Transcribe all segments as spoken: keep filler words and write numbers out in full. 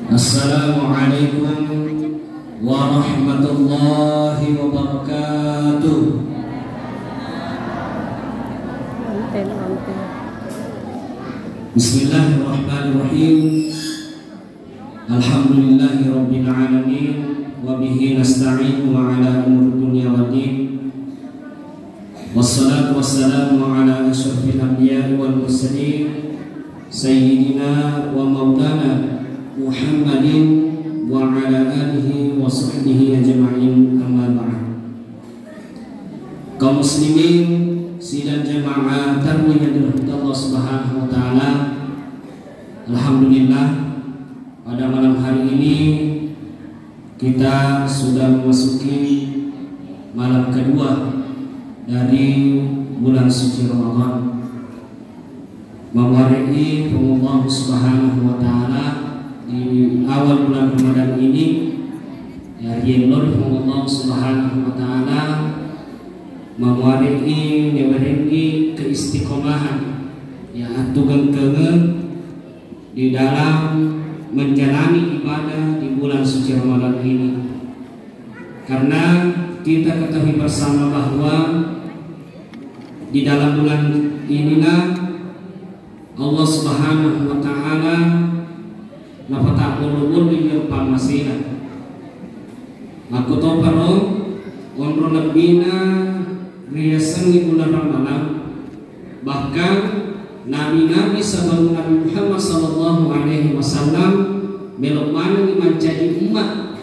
Assalamualaikum warahmatullahi wabarakatuh. Bismillahirrahmanirrahim. Alhamdulillahi rabbil alamin, wa bihi nasta'in wa ala umuri dunya waddin. Wassalatu wassalamu ala asyrafil anbiya'i wal mursalin, sayyidina wa maulana Muhammadin wa ala alihi wa sahbihi ajma'in, amma ba'd. Kaum muslimin sidang jamaah tarwih yang dirahmati Allah Subhanahu wa taala, alhamdulillah, pada malam hari ini kita sudah memasuki malam kedua dari bulan suci Ramadan. Mamuare'i Puang Allah Subhanahu wa taala di awal bulan Ramadan ini, ya, riello ri Puang Allah Subhanahu wa taala, mamuare'i nawerengngi keistiqomahan, ya, attugengkengeng di dalam menjalani ibadah di bulan suci Ramadan ini. Karena kita ketahui bersama bahwa di dalam bulan inilah Allah Subhanahu wa taala napatabbolo-bolo iya pammasena. Makkutoparo onro lebbina riasengngi uleng Ramalang. Bahkan nabi-nabi sebelum Nabi Muhammad sallallahu alaihi wasallam melo manengngi mancaji ummat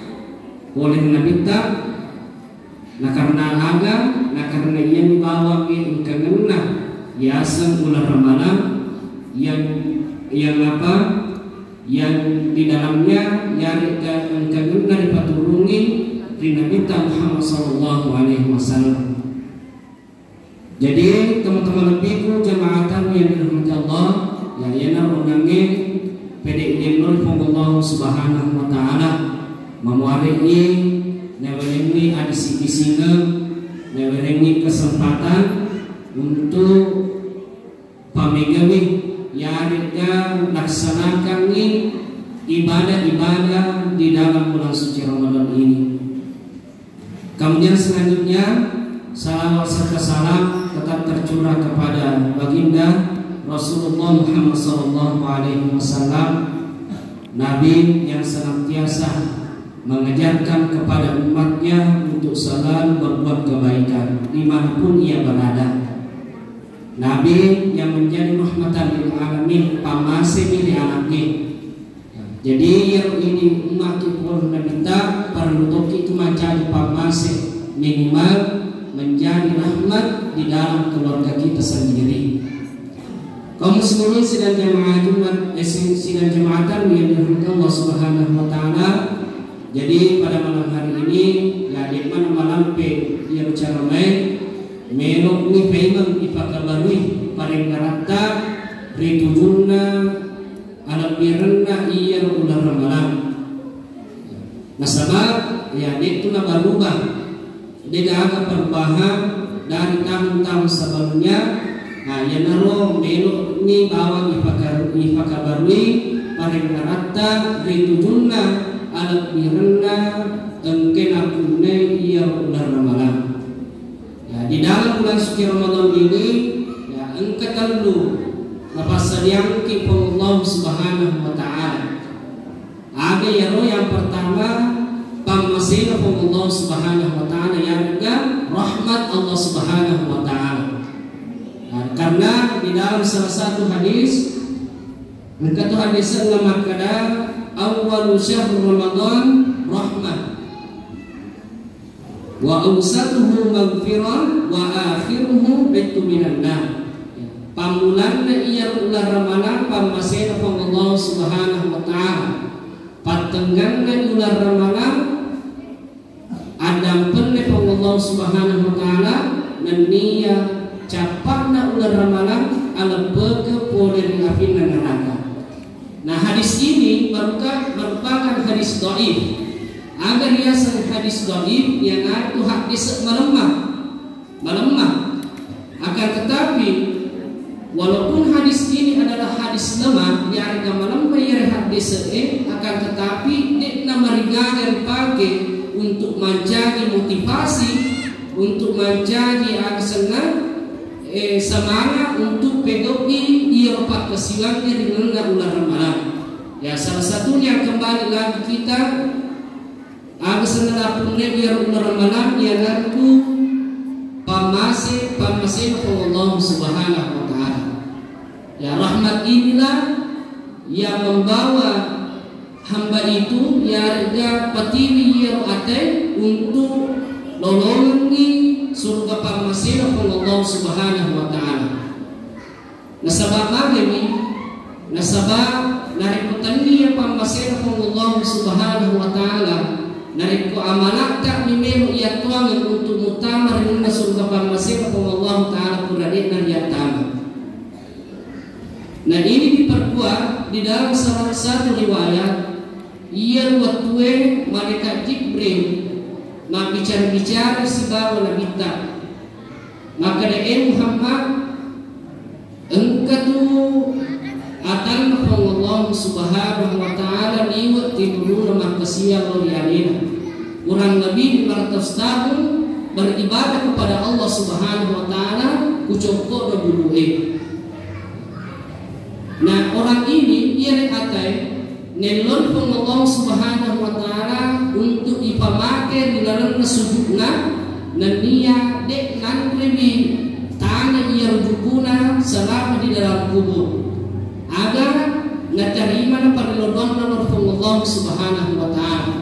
pole Nabitta. Nakarena aga? Nakarena iyami bawangnge engkangenna yaseng uleng Ramalang yang, yang apa, yang di dalamnya yarega engkangenna ripaturungi ri Nabitta Muhammad sallallahu alaihi wasallam. Jadi teman-teman lebbiku, jamaah tarwih yang dirahmati Allah, ya, iyana onnangnge pede iyenno ri Puang Allah Subhanahu wa taala, mamuare'i nawerengngi adisi-disingeng, nawerengngi kesempatan untuk pamegawi yarega laksanakangngi ibadah-ibadah di dalam bulan suci Ramadan ini. Kemudian selanjutnya, salawat serta salam tetap tercurah kepada Baginda Rasulullah Muhammad sallallahu alaihi wasallam, Nabi yang senantiasa mengajarkan kepada umatnya untuk selalu berbuat kebaikan dimanapun ia berada. Nabi yang menjadi rahmatan lil alamin, pammasemi ri anaknya. Jadi iyaro idi ummaki pole Nabitta, parellu tokki tu mancaji pammase, minimal menjadi rahmat di dalam keluarga kita sendiri. Kaum muslimin sidang jamaah Jumat, eh, si-, sidang jamaah tarwih yang dirahmati Allah Subhanahu wa taala. Jadi pada malam hari ini, ya, de'ma malampe iyaro caramae, melo'ni paimeng ipakabarui parengngereatta ri tujunna alebbirenna iyaro uleng Ramalang. Nasaba, ya, de'tu nabarubah, de'gaga perubahan dari tahun-tahun sebelumnya. Nah, iyanaro melo'ni bawang ipaka-, ipakabarui parengngereatta ri tujunna alebbirenna engkae napunnai iyaro uleng Ramalang. Ya, di dalam bulan suci Ramadan ini, ya, engka tellu napassadiangki Puang Allah Subhanahu wa taala. Aga iyaro? Yang pertama, pammasena Puang Allah Subhanahu wa taala, yarega rahmat Allah Subhanahu wa taala. Nah, karena di dalam salah satu hadis, engka tu hadisenna makkeda, "Awwalu syahri Ramadan rahmah, wa awsatuhu maghfirah, wa akhiruhu itqu minan nar." Pammulanna iyaro uleng Ramalang pammasena Puang Allah Subhanahu wa taala. Pattengnganna uleng Ramalang addampenna Puang Allah Subhanahu wa taala, nenniya cappa'na uleng Ramalang aleppeke pole ri apinna neraka. Nah, hadis ini meruka-, merupakan hadis dhaif. Aga riaseng hadis dhaif? Iyanaritu hadis malemma. Malemma. Akan tetapi, walaupun hadis ini adalah hadis lemah, yarega malemma iyaro had-, Se'e, akan tetapi de'na marigaga ripake untuk mancaji motivasi, untuk mancaji aga senna, eh, semangat untuk pegau'i iya pakkasiwiangnge ri lalenna uleng Ramalang. Ya, salah satunya kembali lagi kita, aga senna napunre iyaro uleng Ramalang, iyanaritu pammase, pammasena Puang Allah Subhanahu wa Ta'ala. Ya, rahmat inilah yang membawa hamba itu, yarega patiwi iyaro ate untuk lolongengngi surga pammasena Puang Allah Subhanahu wa Ta'ala. Nasaba magami, nasaba narekko tennia pammasena Puang Allah Subhanahu wa Ta'ala, narekko amalatta mi melo iyattuangeng untuk muttama ri lalenna surga pammasena Puang Allah Ta'ala, pura de'na riattama. Nah, ini diperkuat di dalam salah satu riwayat, iya wettue malaikat Jibril mabbicara-bicara sibawa Nabitta. Makkeda, "E Muhammad, engka tu atanna Puang Allah Subhanahu wa Ta'ala liwe' timuruna makkasiwiang lao ri alena. Kurang lebih lima ratus tahun beribadah kepada Allah Subhanahu wa Ta'ala, kucokko'na bulu'e." Nah, orang ini, iyaro atae, nelloi Puang Allah Subhanahu wa Ta'ala untuk ipamake ri lalenna sujudna, nennia de' nanrewi tana iyaro jukuna selama di dalam kubur. Aga natarima na parello doanna lao ri Puang Allah Subhanahu wa Ta'ala.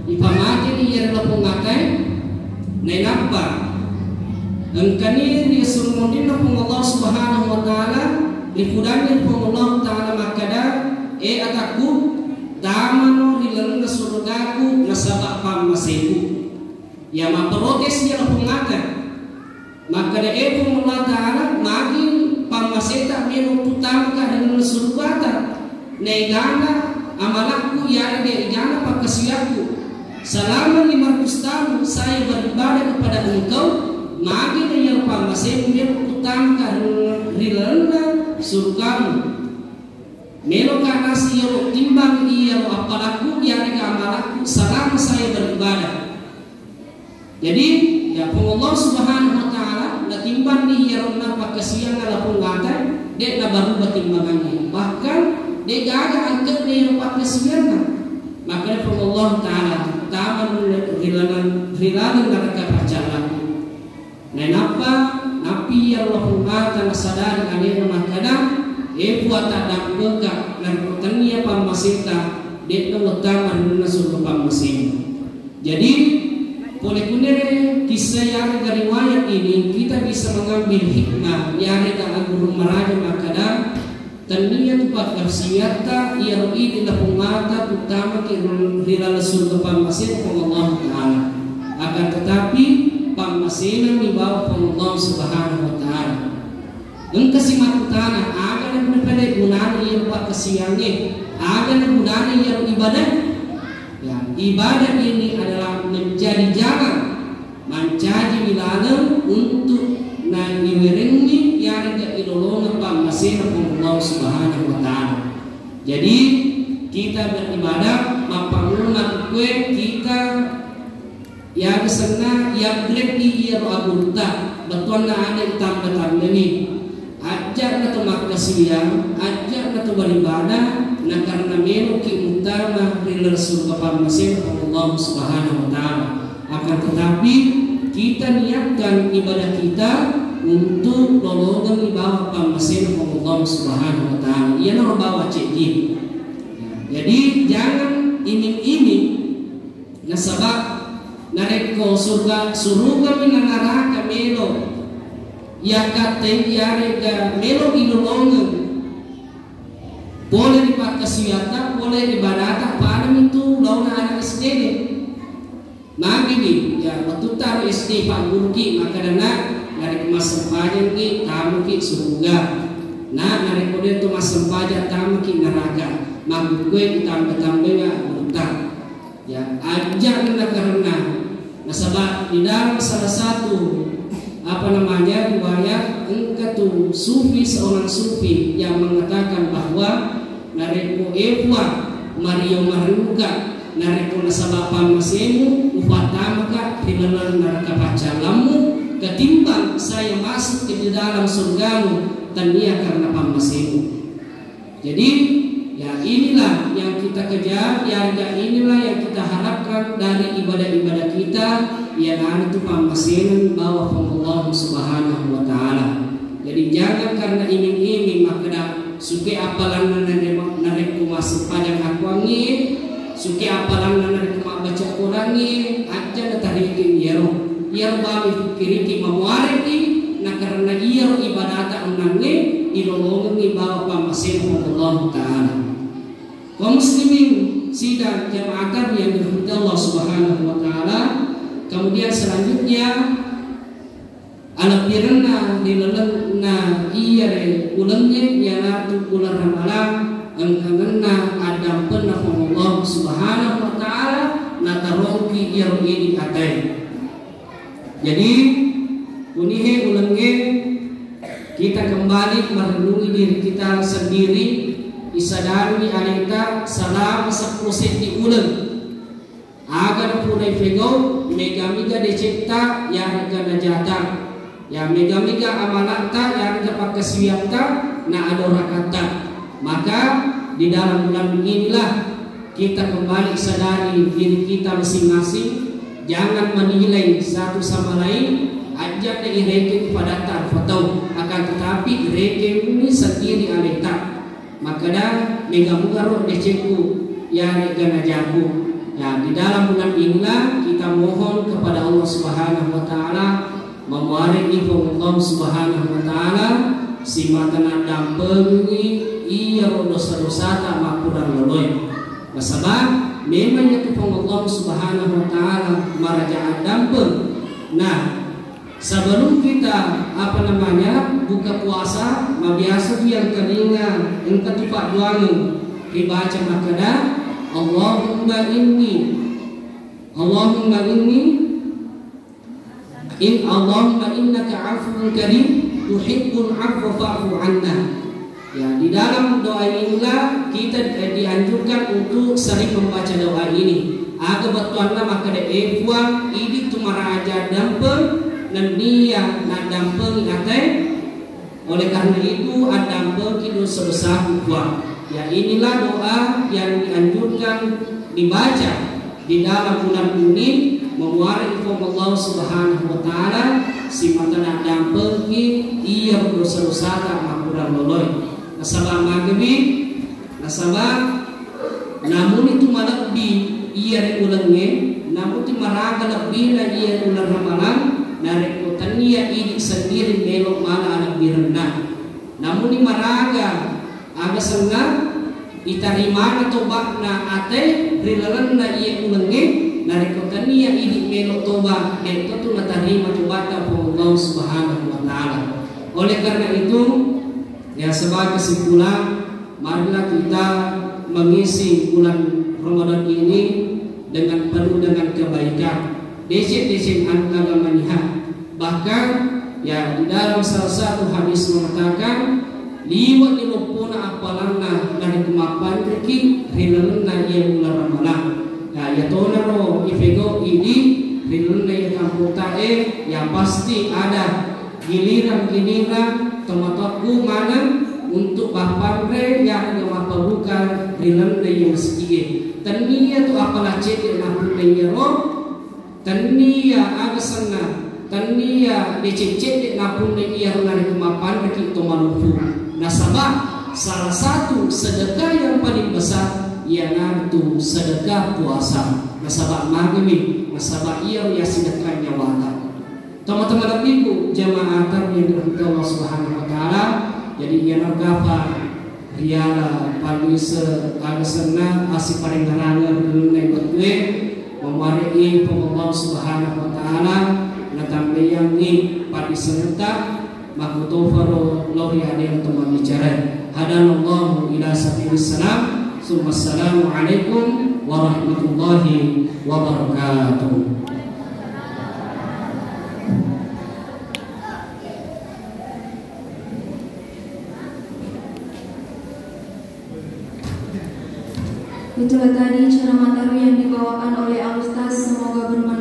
Ipamake ni iyaro lapong atae, nainappa engkani ri esso monrinna Puang Allah Subhanahu wa Ta'ala, ripudanni Puang Allah Ta'ala makkeda, "E atakku, tamano ri lalenna surugaku nasaba pammaseku." Ya, mapprotes iyaro lapong ata. Makkeda, "E Puang Allah Ta'ala, magi pammaseta melo puttamaka ri lalenna surugata? Naegana amalakku iyarega egana pakkasiwiakku. Selama lima ratus tahun saya beribadah kepada Engkau, magi na iyaro pammasemu melo puttamaka ri lalenna surugamu? Meloka nasi iyaro timbang iyaro appalakku iyarega amalakku selama saya beribadah." Jadi, ya, Puang Allah Subhanahu wa Ta'ala natimbang ni iyaronna pakkasiwianna lapong ata, de' nabarubah timbanganna. Bahkan, de' gaga angke'na iyaro pakkasiwianna. Makkeda Puang Allah Ta'ala, "Tama ri laleng neraka paccallang." Nainappa, nappi iyaro lapong ata nasadari alena makkeda, "E Puang, taddampengka, narekko tennia pammaseta, de' nawettama ri lalenna surga pammasemu." Jadi, pole kunere kisah yarega riwayat ini, kita bisa mengambil hikmah yarega agurung maraja makkeda, tennia tu pakkasiwiatta iyaro idi lapong ata puttamaki ri laleng surga pammasena Puang Allah Ta'ala. Akan tetapi, pammasena mi bawang Puang Allah Subhanahu wa Ta'ala. Engka si makkutana, aga na pale gunana iyaro pakkasiwiangnge? Aga na gunana iyaro ibadah? Ya, ibadah ini adalah menjadi jalan mancaji wilaleng untuk na iwerengngi iyarega ilolongeng pammasena Puang Allah Subhanahu wa Ta'ala. Jadi, kita beribadah, mappammula kue kita Yaga senna, yaggreppi iyaro agurutta, bettuanna ada itamba-tambawi. Ajja'na to makkasiwiang, ajja'na to beribadah, na karena meloki muttama ri laleng surga pammasena Allah Subhanahu wa Ta'ala. Akan tetapi, kita niatkan ibadah kita untuk lolongeng bawang pammasena Allah Subhanahu wa Ta'ala. Iyanaro bawang ceddi. Jadi, jangan iming-iming Nasaba narekko surga, surugami na naraka melo yakkattei, iyarega melo ilolongeng pole ri pakkasiwiatta, pole ri ibadata, padami tu laona anak S D. Magini, ya, wettutta ro S D pagguruki, makkedana, narekko massempajangngi, tamuki suruga. Na, narekko de to massempajang, tamuki neraka. Makkukue ditambah-tambahi agurutta. Ya, ajja'na karena nasaba di dalam salah satu, apa namanya, riwayat, engka tu sufi, seorang sufi yang mengatakan bahwa narekko e Puang, Mario marennuka, narekko nasaba pammasemu, ufattamaka ri laleng neraka paccallammu, ketimbang saya masuk ke di dalam surgamu, tania karena pammasemu. Jadi, ya inilah yang kita kejar, ya, ya inilah yang kita harapkan dari ibadah-ibadah kita, ya, itu pammasemu bawa Allah Subhanahu wa Ta'ala. Jadi, jangan karena iming-iming makkeda, suke appalanna nare-, narekko massempajang akuangngi, suke appalanna narekko mabbaca Qurangngi, ajja natarekeng iyaro. Iyaro bawa pikkiriki mamuareki, na karena iyaro ibadata onnangnge, ilolongengngi bawa pammasena Allah Ta'ala. Kaum muslimin sidang jamaah takdim yang dirahmati Allah Subhanahu wa Ta'ala, kemudian selanjutnya, alebbirenna ri lalenna iyare ulengnge iyanatu uleng Ramalang, engkangenna addampenna Puang Allah Subhanahu wa Ta'ala, natarongki iyaro idi atae. Jadi, unihe ulengnge kita kembali merenungi diri kita sendiri, isadari aleta selama seppulo seddi uleng. Aga pura ifegau, mega-mega decetta, yarega najata. Ya, mega-mega amalata, yarega pakkasiwiatta, na adorakatta. Maka, di dalam bulan inilah kita kembali sadari diri kita masing-masing. Jangan menilai satu sama lain, ajak irekeng padatta rupa tau, akan tetapi rekeng sendiri aleta. Makkeda, mega mugaro decekku, yarega najaku. Ya, di dalam bulan inilah kita mohon kepada Allah Subhanahu wa Ta'ala, mamuareni Puang Allah Subhanahu wa Ta'ala, simata naddampengi iyaro dosa-dosata makurang loloe. Nasaba, memang iyatu Puang Allah Subhanahu wa Ta'ala maraja addampeng. Nah, sebelum kita, apa namanya, buka puasa, mabiasa tu yang telinga, engka tu padduangeng, ribaca makkeda, Allahumma inni, Allahumma inni, in, Allahumma innaka afuwun karim, tuhibbul afwa fa'fu anna. Ya, di dalam doa inilah kita, eh, dianjurkan untuk sering membaca doa ini. Aga bettuanna makkeda, "E Puang, idi tu maraja dampeng, nennia naddampengi atae." Oleh karena itu, addampengki dosa-dosaku, Puang. Ya, inilah doa yang dianjurkan dibaca di dalam bulan ini, mamuareng Puang Allah Subhanahu wa Ta'ala, simata naddampengki iya dosa-dosata makurang loloe. Nasaba makkeda, nasaba namuni tu malebbi iya ri ulengnge, namuni tu maraga lebbina iya ri uleng Ramalang, narekko tania idi sendiri melo mala alebbirenna. Namuni maraga aga senna itarimana toba'na ate ri lalenna iye ulengnge, narekko tania idi melo toba, de'to tu natarima toba'na Puang Allah Subhanahu wa Ta'ala. Oleh karena itu, ya, sebagai kesimpulan, marilah kita mengisi bulan Ramadan ini dengan penuh dengan kebaikan. Deceng-deceng anu aga maniha. Bahkan, ya, di dalam salah satu hadis mengatakan, liwe'ni loppona appalanna narekko mappanriki ri lalenna iya uleng Ramalang. Ya, iyatonaro ifegau idi ri lalenna iya kampotta'e, ya, pasti ada giliran-giliran tomatoakku maneng untuk mappanre, ya, mappabuka ri lalenna iya masigi'e. Tennia tu appala cedde napunna iyaro, tennia aga senna, tennia deceng cedde napunna iyaro narekko mappanriki to maloppo. Nasaba salah satu sedekah yang paling besar iyanaritu sedekah puasa. Nasaba magami, nasaba iyaro yassedekah nyawata. Tomatoa malebbiku, jamaah takdim yang dirahmati Allah Subhanahu wa Ta'ala, jadi iyanaro gaga riala pallise aga senna assiparengngerangeng ri lalenna wettue, mamuare'i Puang Allah Subhanahu wa Ta'ala, natambaiyangngi paddissengetta, makkutofaro lao ri ade'na to mabbicara. Hadanallahu ila sabilis salam, summa assalamu alaikum warahmatullahi wabarakatuh. Itulah tadi ceramah tarawih yang dibawakan oleh Al-Ustaz. Semoga bermanfaat.